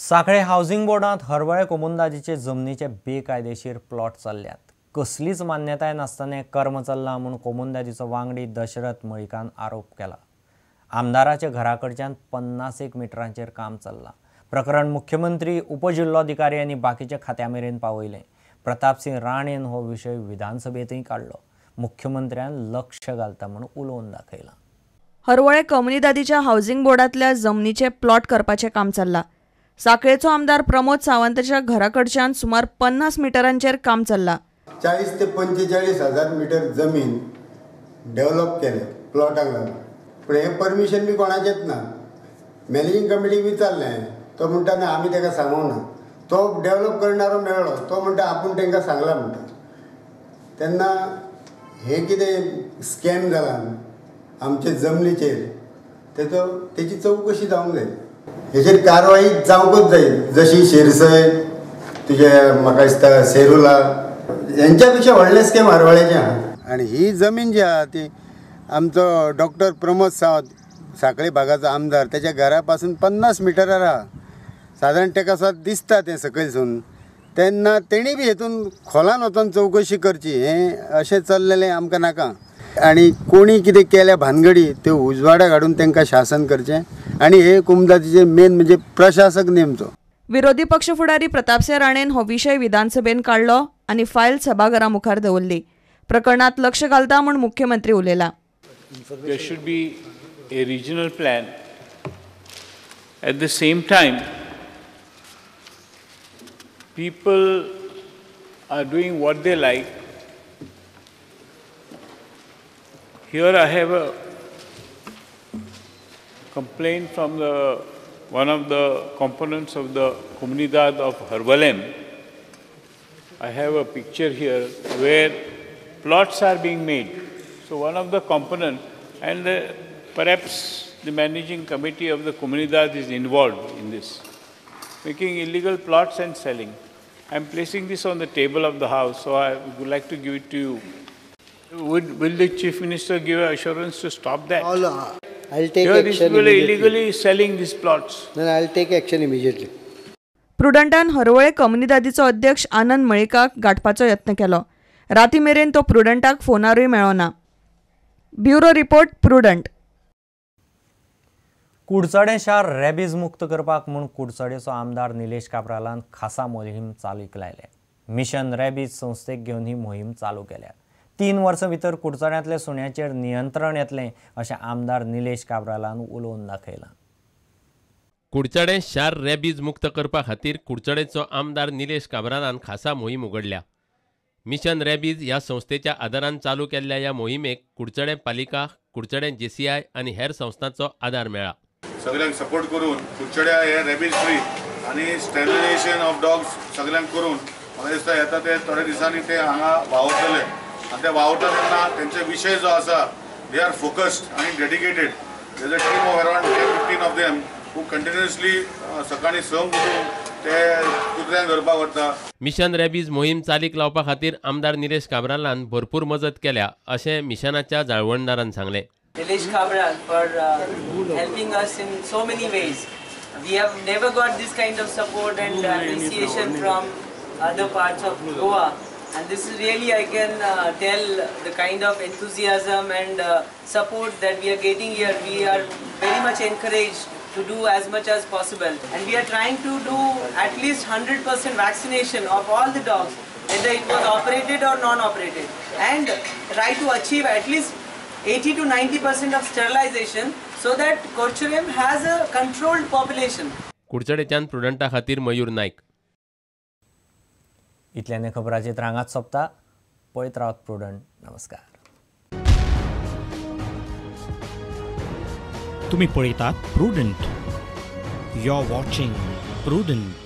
सांखळे housing बोर्डांत Harvalem कोमुनिदादीचे जमनीचे बेकायदेशीर plot चल्ल्यात. कसलीच मान्यताय नासतना कर्म चल्लां म्हूण कोमुनिदादीचो वांगडी दशरथ मळिकान आरोप केला. आमदाराच्या घरा कडच्यान 50 मिटरांचेर काम चल्लां. प्रकरण मुख्यमंत्री, उपजिल्लोधिकारी आनी बाकीच्या खात्या मेरेन पावयलें. प्रतापसिंह राणेन हो विशय विधानसभेंतूय काडलो. मुख्यमंत्र्यान लक्ष घालता म्हूण उलोवन दाखयलां. हरवळे कोमुनिदादीच्या हावसिंग बोर्डांतल्या जमनीचे प्लॉट करपाचें काम चल्लां. सांखळेचो आमदार प्रमोद सावंताच्या घरा कडच्यान सुमार 50 मिटरांचेर काम चल्लां. 40 ते 45 हजार मिटर जमीन डेव्हलप केले प्लॉटाक लागून, पूण हें परमिशन बी कोणाचेंच ना. मॅनेजींग कमिटीक विचारलें, तो म्हणटा ना आमी ताका सांगूंक ना. तो डेव्हलप करणारो मेळ्ळो, तो म्हणटा आपूण तांकां सांगलां म्हणटा. तेन्ना हें कितें स्कॅम जाला आमचे जमनीचेर, तेचो तेची चवकशी जावंक जाय. हेचेर कारवाई जावंकूच जाय. जशी शिरसय, तुजे म्हाका दिसता सेरुला, हेंच्या पेक्षा व्हडलें स्कॅम हरवळ्याचें आहा. आनी ही जमीन जी आहा ती आमचो डॉक्टर प्रमोद सावंत सांखळे भागाचो आमदार, तेच्या घरा पासून 50 मिटरार आहा. सादारण ताका सुद्दां दिसता तें सकयलसून. तेन्ना तेणी बी हेतून खोलान वचून चवकशी करची. हें अशें चल्लेलें आमकां नाका. आनी कोणी कितें केल्या भानगडी त्यो उजवाडाक हाडून तांकां शासन करचें. आनी हे कोमुनिदादीचे मेन म्हणजे प्रशासक नेमचो. विरोधी पक्ष फुडारी प्रतापसिंह राणेन हो विशय विधानसभेन काडलो आनी फायल सभाघरा मुखार दवरली. प्रकरणात लक्ष घालता म्हूण मुख्यमंत्री उलयला. There should be a regional plan. At the same time, people are doing what they like. Here I have a complaint from the one of the components of the Comunidad of Harvalem. I have a picture here where plots are being made. So one of the component, and perhaps the managing committee of the Comunidad is involved in this, making illegal plots and selling. I am placing this on the table of the house, so I would like to give it to you. Will the Chief Minister give assurance to stop that? I'll take Here action these people are illegally selling these plots. Then I'll take action immediately. प्रुडंटान Harvalem कोमुनिदादीचो अध्यक्ष आनंद मळिकाक गाठपाचो यत्न केलो. राती मेरेन तो प्रुडंटाक फोनारूय मेळ्ळो ना. Bureau report, Prudent. Kudchade शार रॅबीज मुक्त करपाक म्हूण कुडचडेचो आमदार निलेश काब्रालान खासा मोहीम चालीक लायल्या. मिशन रॅबीज संस्थेक घेवन ही मोहीम चालू केल्या. 3 वर्सां भितर कुडचड्यांतल्या सुण्याचेर नियंत्रण येतलें अशें आमदार निलेश काब्रालान उलोवन दाखयलां. कुडचडें शार रॅबीज मुक्त करपा खातीर कुडचडेचो आमदार निलेश काब्रालान खासा मोहीम उगडल्या. मिशन रॅबीज ह्या संस्थेच्या आदारान चालू केल्ल्या ह्या मोहिमेक कुडचडें पालिका, कुडचडें जेसीआय आनी हेर संस्थांचो आदार मेळ्ळा. सगळ्यांक सपोर्ट करून कुडचड्या हे रॅबीज फ्री आनी स्टेरिलायझेशन ऑफ डॉग्स सगळ्यांक करून म्हाका दिसता येता ते थोड्या दिसांनी ते हांगा वावुरतले. आनी ते वावुरता तेन्ना तेंचे विशय जो आसा they are focused आनी dedicated. There is a team of around 10-15 of them who continuously सकाळीं 6 उठून ते कुत्र्यांक धरपाक वता. मिशन रॅबीज मोहीम चालीक लावपा खातीर आमदार निलेश काब्रालान भरपूर मजत केल्या अशें मिशनाच्या जाळवणदारान सांगलें. Nilesh Cabral for helping us in so many ways. We have never got this kind of support and appreciation from other parts of Goa, and this is really, I can tell the kind of enthusiasm and support that we are getting here. We are very much encouraged to do as much as possible, and we are trying to do at least 100% vaccination of all the dogs, whether it was operated or non-operated, and try to achieve at least 80 to 90% of sterilization so that Curchorem has a controlled population. कुडचडेच्यान प्रुडंटा खातीर मयूर नायक. इतल्याने खबराचे रांगात सोंपता. पळयत रावत prudent. नमस्कार. तुम्ही पळयतात Prudent. You are watching Prudent.